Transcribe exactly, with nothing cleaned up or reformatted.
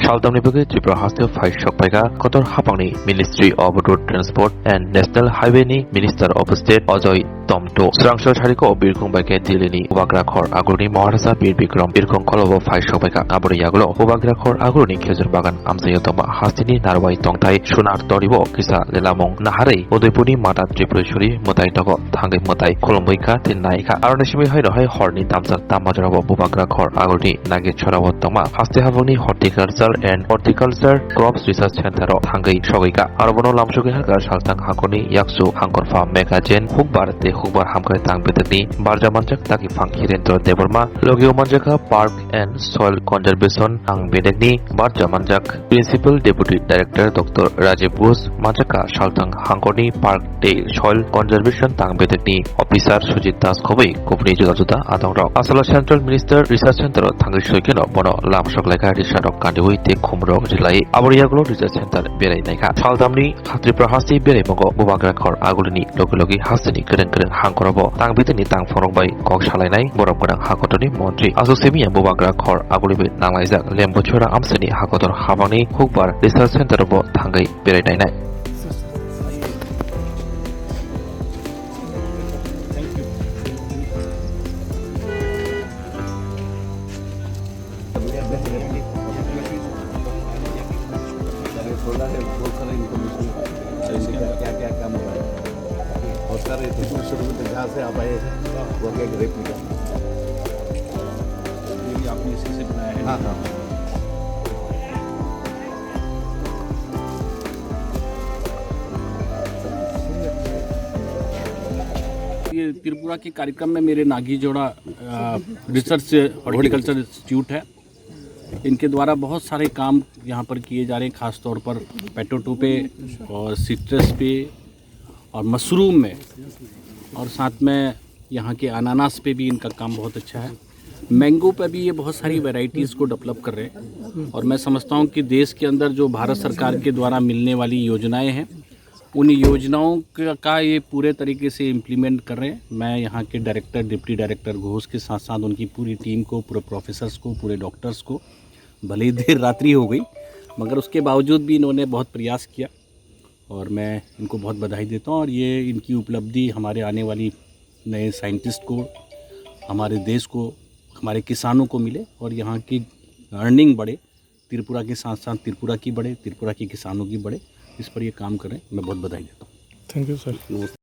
Saltamni bagwi Tripura hasteo phai sok phaikha kotor haphangni Ministry of Road Transport and National Highway ni Minister of State Ajoy Tomto. Swrangso sariko Birkhung bai khe Delhi ni Bubagra khor agulni Maharaja Bir Bikram Birkhung kholobo phai sok phaikha. Aboni yagulo Bubagra khor agulni khejur bagan amchaio tongma hasteni narwai tongthai Sunar Toribo kisa lelamung naharwi Udaipurni Mata Tripureshwari mwtai nogo thangwi mwtai khulumwi kha tei nai kha. Aroni simi haino hai horni damchak tamajorabo Bubagra khor agulni nagi chorao tongma haste habangni Horticulture and Horticulture Crops Research Center o thangwi sogwi kha. Aro bono lamsogwi hakha Saltang hangkorni yaksu hangkorpha Megha Jain hukbar tei hukbar hamkrai tang bedekni barja manjak takiphang Hirendra Debbarma, logio manjakha Park and Soil Conservation ang bedekni barja manjak Principal Deputy Director Doctor Rajiv Ghosh, manjakha Saltang hangkorni Park tei Soil Conservation tang bedekni officer Sujit Das khobwi kubuni juda juda adongrok. Asalo Central Minister Research Center o thangwi soikheno bono lamsok laikha risarok kandiwi tei khumrok rilai. Aboni yagulo Research Center berai naikha. Saltamni Tripura haste berai mongo Bubagra khor agulini logi logi hasteni kereng kereng hangkorobo tang bedekni tang phongrok bai kok salainai borok gwnang hakotorni montri. Aswk simi ya Bubagra khor aguli bai nanglaijak Lembuchora amsani hakotor habangni hukbar Research Center bo thangwi berai nainai. अरे, थोड़ा है, बहुत सारा इन्फॉर्मेशन है। जैसे क्या, क्या, क्या काम हो रहा है? बहुत सारे इन्फॉर्मेशन होते हैं, जहाँ से आप आए हैं, वो क्या, एक रेप्लिका। ये भी आपने इसी से बनाया है? हाँ, हाँ। ये त्रिपुरा के कार्यक्रम में मेरे नागीजोड़ा, अ, रिसर्च हॉर्टिकल्चर इंस्टीट्यूट है। इनके द्वारा बहुत सारे काम यहाँ पर किए जा रहे हैं, खास तौर पर पोटैटो पे और सिट्रस पे और मशरूम में, और साथ में यहाँ के अनानास पे भी इनका काम बहुत अच्छा है। मैंगो पे भी ये बहुत सारी वैरायटीज़ को डेवलप कर रहे हैं, और मैं समझता हूँ कि देश के अंदर जो भारत सरकार के द्वारा मिलने वाली योजनाएं हैं, उन योजनाओं का, का ये पूरे तरीके से इम्प्लीमेंट कर रहे हैं। मैं यहाँ के डायरेक्टर, डिप्टी डायरेक्टर घोष के साथ साथ उनकी पूरी टीम को, पूरे प्रोफेसर्स को, पूरे डॉक्टर्स को, भले ही देर रात्रि हो गई, मगर उसके बावजूद भी इन्होंने बहुत प्रयास किया और मैं इनको बहुत बधाई देता हूँ। और ये इनकी उपलब्धि हमारे आने वाली नए साइंटिस्ट को, हमारे देश को, हमारे किसानों को मिले और यहाँ की अर्निंग बढ़े, त्रिपुरा के साथ साथ त्रिपुरा की बढ़े, त्रिपुरा के किसानों की बढ़े, इस पर ये काम करें। मैं बहुत बधाई देता हूँ। Thank you sir.